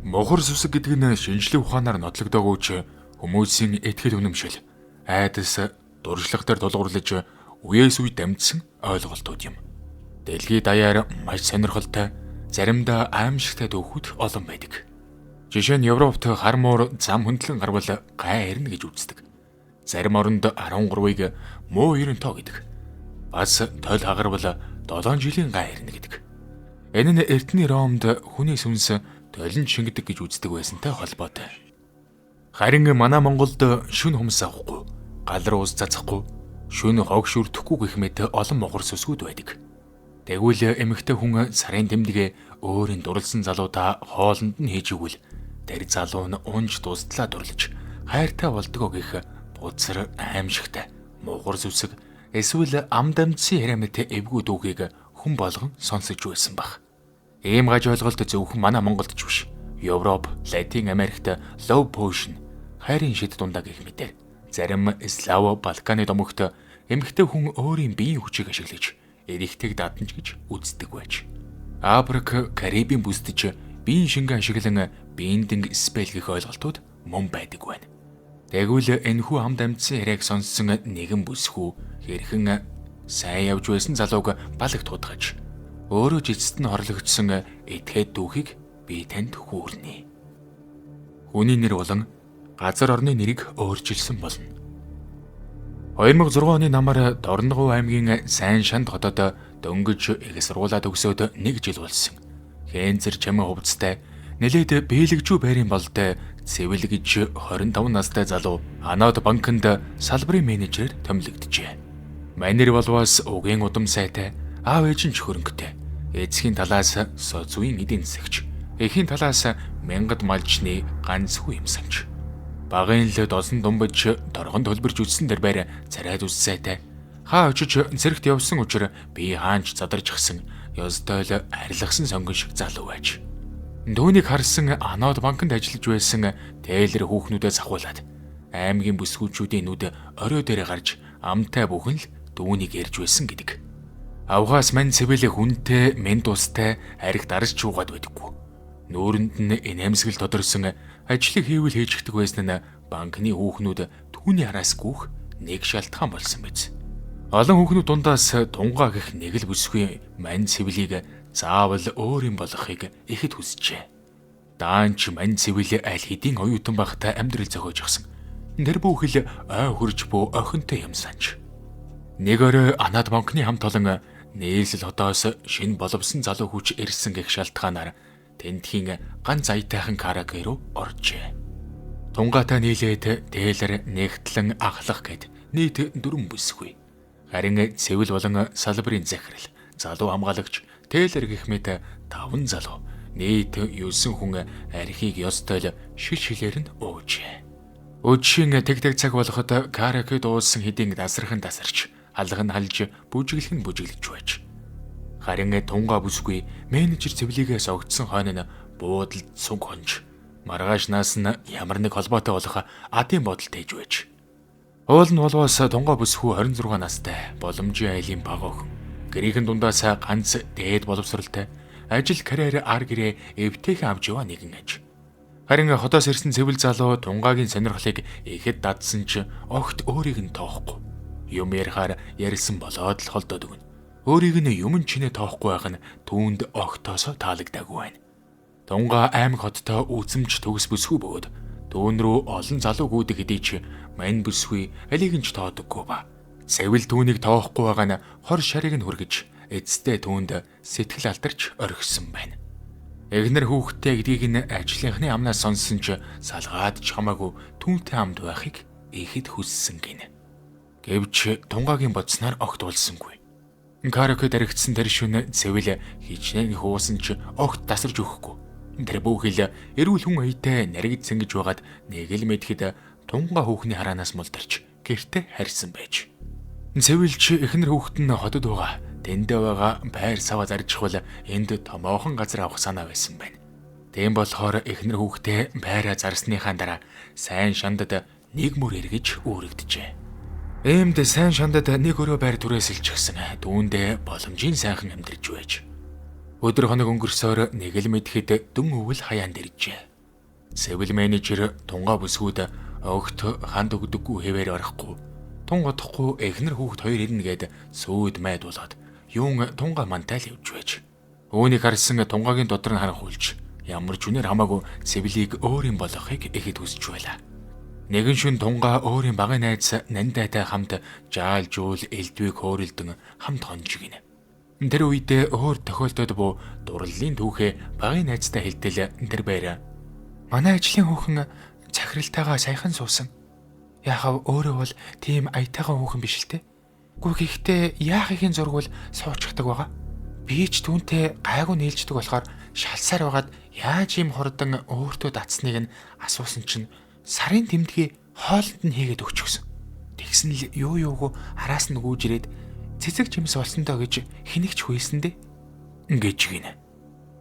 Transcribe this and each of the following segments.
Мухар сүсэг гэдэг нь шинжлэх ухаанаар нотлогдоогүй ч хүмүүсийн итгэл үнэмшил, айдас, дуршлаг дээр тулгуурлаж үеэс үе дамжсан ойлголтууд юм. Дэлхий даяар маш сонирхолтой, заримдаа аимшигтай түүхүүд олон байдаг. Жишээ нь Европт хар муур зам хөндлөн гарвал гай ирнэ гэж үздэг. Зарим оронд 13-ыг муу 90 тоо гэдэг. Бас тойл хагарвал 7 жилийн гай ирнэ гэдэг. Энэ нь эртний Ромд хүний сүнс толинд шингэдэг гэж үздэг байсантай холбоотой. Харин манай Монголд шүн хумс авахгүй, гал руу ус цацахгүй, шүн хог шүрдэхгүй гэх мэт олон мухар сүсгүүд байдаг. Тэгвэл эмэгтэй хүн сарын тэмдэгэ өөрийн дурлсан залуудаа хоолнд нь хийж игвэл тэр залуу нь унж дустлаа дурлаж хайртай болдгоо гэх бузар аимшигтай мухар сүсэг эсвэл ам дамжсан яриа мэт эвгүй дүүхийг хүн болгон сонсож байсан баг. Ийм гаж ойлголт зөвхөн манай Монголд ч биш. Европ, Латин Америкт love potion хайрын шид дундаа гэх мэтэр зарим Слав, Балканы домогт эмэгтэй хүн өөрийн биеийн хүчийг ашиглаж эрэгтэйг дадна ч гэж үздэг байж. Африк, Карибын бүсдэж биеийн шингэн ашиглан binding spell гэх ойлголтууд мөн байдаг байна. Тэгвэл энэхүү амд амьдсан яриаг сонссон нэгэн бүсгүй хэрхэн сайн явж байсан залууг балаг туудгаж өөрөө жицэд нь хорлогдсон этгээд дүүхийг би танд хүүрнэ. Хүний нэр болон газар орны нэрийг өөрчилсөн болно. 2006 оны намар Дорногов аймгийн Сайн Шанд хотод дөнгөж их сургуулаа төгсөөд нэг жил болсон. Хэнзэр чамин хувцастай нэлээд бэлэгжүү байрын болтой Цэвэл гэж 25 настай залуу Анод банкнд салбарын менежерээр томилогджээ. Манер болвоос угийн удам сайтай, аав ээж нь ч хөрөнгөтэй. Эцгийн талаас соцүийн эдийн засагч, эхийн талаас мянгад малчны ганцгүй юм санч. Багын л досон думбаж торгон төлбөрж үтсэн дэрбээр царай зүс сайтай. Хаа очиж цэрэгт явсан учир би хаанч задарчихсан ёстой л арилгасан сонгон шиг залуу байж. Түүнийг харсан Анод банкнд ажиллаж байсан тээлэр хүүхнүүдээс ахуулаад аймгийн бүсгүүчүүдийн нүд орой дээр гарч амтай бүхэн л дүүнийг ярьж байсан гэдэг. Авгаас мань цэвэлээ хүнтэй мэнд устай ариг дарж чуугаад байдаггүй. Нүүрэнд нь инээмсэгэл тодорсон ажлыг хийвэл хийжигдэг байсан нь банкны хүүхнүүд түүний араас гүөх нэг шалтгаан болсон биз. Олон хүүхнүүд дундаас тунгаа гэх нэг л бүсгүй мань цэвлийг заавал өөр юм болгохыг ихэд хүсжээ. Даанч мань цэвэл аль хэдийн оюутан байхдаа амьдрал зохиожсэн. Тэр бүхэл ой хөрж бөө охинтой юм санч. Нэг орой Анад банкны хамт олон нийслэл хотоос шинэ боловсон залуу хүч ирсэн гэх шалтгаанаар тентхийн ганц аятайхан караоке руу оржээ. Тунгаатай нийлээд тээлэр нэгтлэн ахлах гэд нийт дөрвөн бүсгүй. Харин цэвэл болон салбарын захирал, залуу хамгаалагч, тээлэр гэх мэт таван залуу нийт 9 хүн архийг ёстой л шил шилээр нь уужээ. Өдшийн тэг тэг цаг болоход караоке дуулсан хэдийн дасархан дасарч, алга нь халж, бүжиглэх нь бүжиглэж байж. Харин тунгаа бүсгүй менежер цэвлийгээ согдсон хойно нь буудалд суг хонж маргааш наас нь ямар нэг холбоотой болох адын бодол тээж байж. Уул нь болвоос тунгаа бүсгүй 26 настай боломжийн айлын баг охин. Гэрийнхэн дундаас ганц дээд боловсралтай ажил карьер ар гэрээ эвтэйхэн авч яваа нэгэн аж. Харин хотоос ирсэн цэвэл залуу тунгаагийн сонирхлыг ихэд дадсан ч огт өөрийг нь тоохгүй. Юм ярихаар ярьсан болоод л холдоод өгнө. Өөрийг нь юм чинээ тоохгүй байх нь түүнд огтоосоо таалагдаагүй байна. Тунгаа аймаг хоттой үзэмж төгс бүсгүй бөгөөд түүн рүү олон залуу гүйдэг хэдий ч мань бүсгүй алийг нь ч тоодоггүй ба. Цэвэл түүнийг тоохгүй байгаа нь хор шарыг нь хүргэж эцэстээ түүнд сэтгэл алдарч орхисон байна. Эхнэр хүүхэдтэй гэдгийг нь ажлынхны амнаас сонссон ч салгаад ч хамаагүй түүнтэй хамт байхыг ихэд хүссэн гинэ. Гэвч тунгаагийн бодсноор огт уулсангүй. Караоке даригдсан тэр шөнө цэвэл хичнээн хуусан ч огт тасарч өгөхгүй. Тэр бүхэл эрүүл хүн аятай наригд сэнгэж байгаад нэг л мэдхэд тунгаа хүүхний хараанаас мулдарч гэрте харьсан байж. Цэвэлч эхнэр хүүхэд нь хотод байгаа. Тэндээ байгаа байр саваа заржихвал энд томоохон газар авах санаа байсан байна. Тийм болохоор эхнэр хүүхдээ байраа зарсныхаа дараа сайн шандад нэг мөр эргэж үүрэгджээ. Иймд сайн шандад нэг өрөө байр түрээсэлчихсэн. Түүндээ боломжийн сайхан амьдарч байж. Өдөр хоног өнгөрсөөр нэг л мэдхэд дүн өвөл хаяанд иржээ. Сэвэл менежер тунгаа бүсгүүд огт ханд өгдөггүй хэвээр орохгүй. Тун удахгүй эхнэр хүүхэд хоёр ирнэ гээд сүйд майд болоод юун тунгаа мантай л явж байж. Үүнийг харсан тунгагийн дотор нь харанхуйлж ямар ч үнээр хамаагүй Сэвлийг өөрийн болгохыг ихэд хүсэж байлаа. Нэгэн шүн тунгаа өөрийн багын найз Нандайтай хамт жаал жуул элдвийг хөөрөлдөн хамт хонж гинэ. Тэр үедээ өөр тохиолдоод буу дурлалын түүхээ багын найзтай хэлтэл тэр байр. Манай ажлын хүүхэн захиралтайгаа саяхан суусан. Яхав өөрөө бол тийм аятайхан хүүхэн биш л те. Гү гэхдээ яахын зургуул суучхдаг байгаа. Би ч түүнтэй гайгүй нийлждэг болохоор шалсаар байгаад яаж ийм хурдан өөртөө татсныг нь асуусан чинь сарын тэмдгийг хоолнд нь хийгээд өгчихсөн. Тэгсэн л юу юугүй араас нь гүйж ирээд цэцэг чимс болсон доо гэж хинэгч хүйлсэн дээ. Гэж гинэ.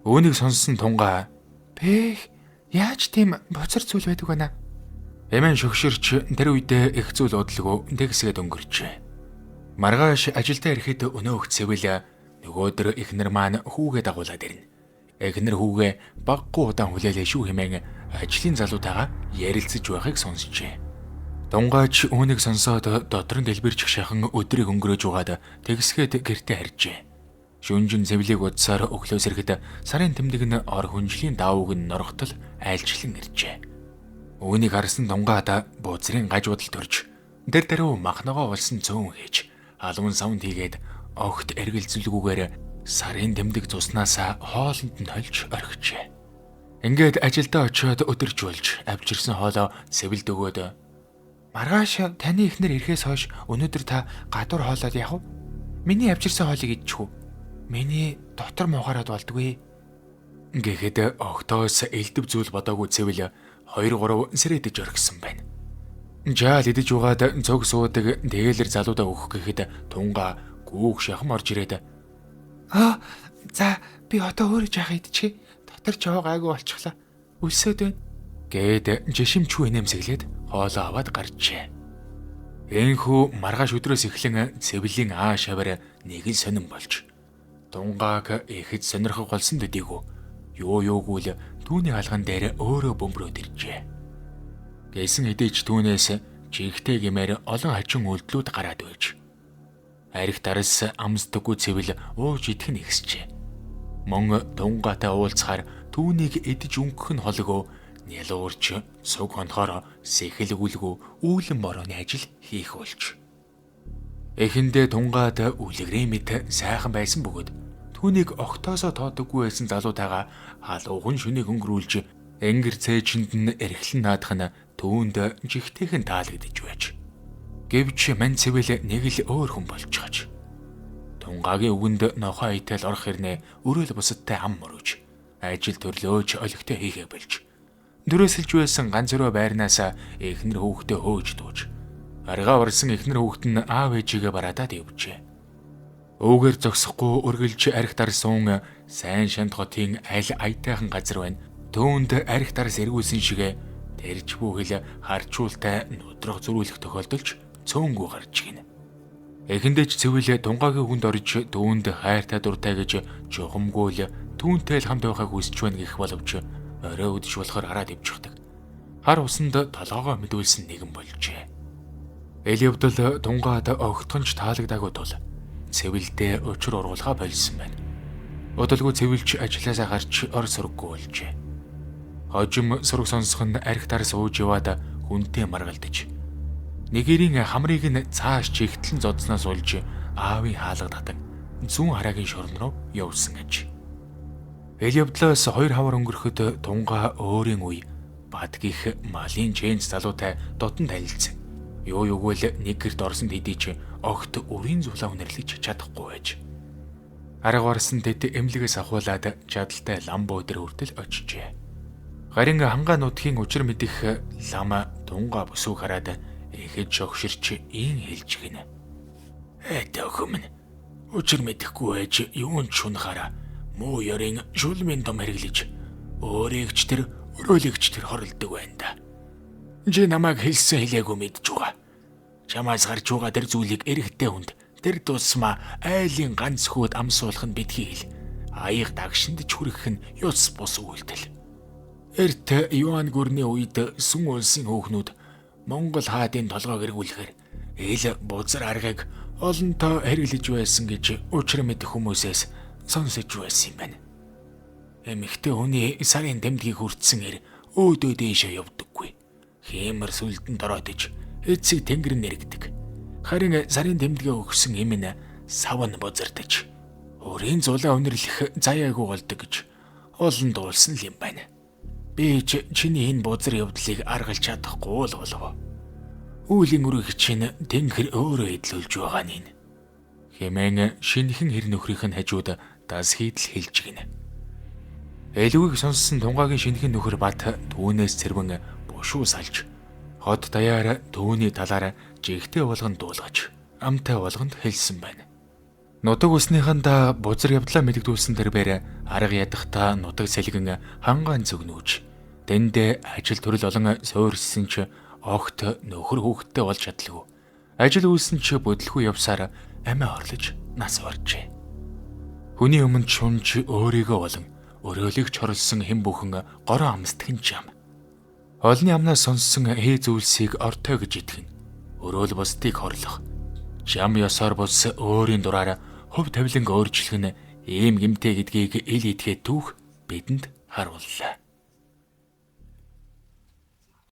Үүнийг сонссон тунгаа "Бэх, яаж тийм бузар зүйл байдаг вэ?" Эмэн шөгшөрч тэр үедээ их зүйл удалгүй тэгсгээд өнгөрчээ. Маргааш ажилдаа ирэхэд өнөөх цэвэл нөгөөдөр эхнэр маань хүүгээ дагуулад ирнэ. Эхнэр хүүгээ баггүй удаан хүлээлээ шүү хэмээн ажлын залуутайгаа ярилцаж байхыг сонсчээ. Дунгаач үүнийг сонсоод дотор нь дэлбэрчих шахан өдрийг өнгөрөөж угаад тэгсгээд гэртээ харжээ. Шүнжин цэвлийг удсаар өглөөс ирэхэд сарын тэмдэг нь ор хүнжлийн даавууг нь норготол айлчлан иржээ. Үүнийг харсан тунгаада бузрын гаж бодол төрж тэр даруй махногоо болсон цөөн хийж алуун савнд хийгээд огт эргэлзэлгүйгээр сарын тэмдэг цуснаасаа хоолнд нь холж орхижээ. Ингээд ажилдаа очиод өдөржүүлж авчирсан хоолоо цэвэлд өгөөд "Маргааш таны эхнэр ирэхээс хойш өнөөдөр та гадуур хоолоод явах уу? Миний авчирсан хоолыг идчих үү? Миний дотор муухайраад болдгүй" гэхэд огтоос элдв зүйл бодоогүй цэвэл 2 3 сэрээдэж орхисон байна. Жаал идэж угаад цог суудаг дээлэр залуудаа өгөх гэхэд тунгаа гүүх шахам орж ирээд "Аа, за би одоо өөрөө жаах идчихье. Дотор жоо гайгүй болчихлоо. Өлсөөд байна" гээд жишимчүү инээмсэглээд хоолоо аваад гарчээ. Энхүү маргааш өдрөөс эхлэн цэвлийн аа шавар нэг л сонин болж тунгааг ихэд сонирхох болсон төдийгүй юу юугүй л түүний алган дээр өөрөө бөмбөрөөд иржээ. Гэсэн хэдий ч түүнээс жигтэй гэмээр олон хачин үйлдэлүүд гараад байж. Арх дарс амсдаггүй цэвэл ууж идэх нь ихсжээ. Мөн тунгаатай уулзахаар түүнийг идэж өнгөх нь холгоо нялуурч суг хонхоор сэхэлгүлгүү үүлэн борооны ажил хийх болж. Эхэндээ тунгаад үлгэрийн мэт сайхан байсан бөгөөд түүнийг огтоосоо тоодоггүй байсан залуутайгаа халуухан шөнийг өнгөрүүлж энгэр цээжинд нь эрхлэн наадах нь түүнд жигтэйхэн таалагдж байж. Гэвч мань цэвэл нэг л өөр хүн болчихож. Тунгагийн үгэнд нохой айтал орох хэрнээ өрөөл бусадтай ам мөрөж ажил төрлөөж олигтой хийхээ болж. Дөрөөсөлж байсан ганц өрөө байрнаасаа эхнэр хүүхдээ хөөж дууж. Аргаа орсон эхнэр хүүхэд нь аав ээжигээ бараадаад явжээ. Өвгөр зогсохгүй үргэлж арх дарсуун сайн шанд хотын аль аятайхан газар байна. Түүнд арх дарс эргүүлсэн шигэ тэрч бүхэл харчуултай нудрах зөрүүлэх тохиолдолч цөөнгүү гарч гинэ. Эхэндээ ч цэвэл тунгагийн хүнд орж түүнд хайртай дуртай гэж чухамгүй л түүнтэй л хамт байхыг хүсэж байна гэх боловч орой үдш болохоор хараад ивчихдэг. Хар усанд толгоогоо мэдүүлсэн нэгэн болжээ. Эл явдал тунгаад огтхонч таалагдаагүй тул цэвэлдээ учир ургуулгаа болсон байна. Удалгүй цэвэлж ажилласаа гарч ор сурггүй болжээ. Хожим сураг сонсох нь арх дар сууж яваад хүнтэй маргалдаж. Нэгэрийн хамрыг нь цааш чигтлэн зодсноос болж аавын хаалга татан зүүн хараагийн шорон руу явсан аж. Эл явдлаас 2 хавар өнгөрөхөд тунгаа өөрийн үе бат гих малын чэнж залуутай дотн танилцсан. Юу юугүй л нэг гэрт орсон тэдий ч огт үрийн зулаа үнэрлэж чадахгүй байж. Арга барсан тэд эмнэлгээс авахуулаад чадaltaй ламбо дээр хүртэл очижээ. Харин хангаа нутгийн учир мэдэх лам тунгаа бүсүү хараад ихэд шогширч ийн хэлж гинэ. Төхөмн учир мэдэхгүй байж юун ч шунахаараа муу ёрын шулмын том хэрэглэж өөрийг ч тэр өрөөлөгч тэр хоролдог байна да. Чи намайг хэлсэн хэлээгүй мэдж байгаа. Чамаас гарч байгаа тэр зүйлийг эрэгтэй хүнд тэр тусмаа айлын ганц хүүд амсуулах нь битгий хэл. Аяг дагшинд ч хүрэх нь ёс бус үйлдэл. Эрт Юан гүрний үед Сүн улсын хөөхнүүд Монгол хаадын толгойг эргүүлэхээр ил бузар аргыг олонтоо хэрэглэж байсан гэж учир мэдэх хүмүүсээс сонсож байсан юм байна. Эмэгтэй хүний сарын тэмдгийг хүртсэн эр өөдөө дээшээ явдаггүй. Хиймэр сүлдэнд ороодож эцэг тэнгэр нэргдэг. Харин сарын тэмдгээ өгсөн эм нь сав нь бузардаж өөрийн зулаа өнөрлөх заяагүй болдог гэж олон дуулсан л юм байна. Би ч чиний энэ бузар явдлыг аргалж чадахгүй л болов. Үүлийн үрийг чинь тэнгэр өөрөө эдлүүлж байгаа нин. Хэмээн шинэхэн хэр нөхрийнх нь хажууд дас хийдэл хэлж гинэ. Элвийг сонссон тунгагийн шинэхэн нөхөр Бат түүнээс цэрвэн бушуу салж хот даяар түүний талаар жигтэй болгон дуулгаж амтай болгонд хэлсэн байна. Нутаг усныханд бузар явдлаа мэдэгдүүлсэн тэрбээр арга ядахта нутаг сэлгэн хангаан зөгнүүж дэндээ ажил төрөл олон суурьссан ч огт нөхөр хүүхэдтэй болж чадалгүй. Ажил үйлсэн ч бүдлэхүү явсаар амиа хорлож нас баржээ. Хүний өмнө чунж өөрийгөө болон өрөөлийг чорлсон хэн бүхэн гороо амсдаг нь жам. Олны амнаас сонссон хээ зүйлсийг ортой гэж итгэн. Өрөөл бусдыг хорлох. Жам ёсоор бус өөрийн дураар хөв тавиланг өөрчлөх нь ийм гэмтэй гэдгийг ил итгээд түүх бидэнд харууллаа.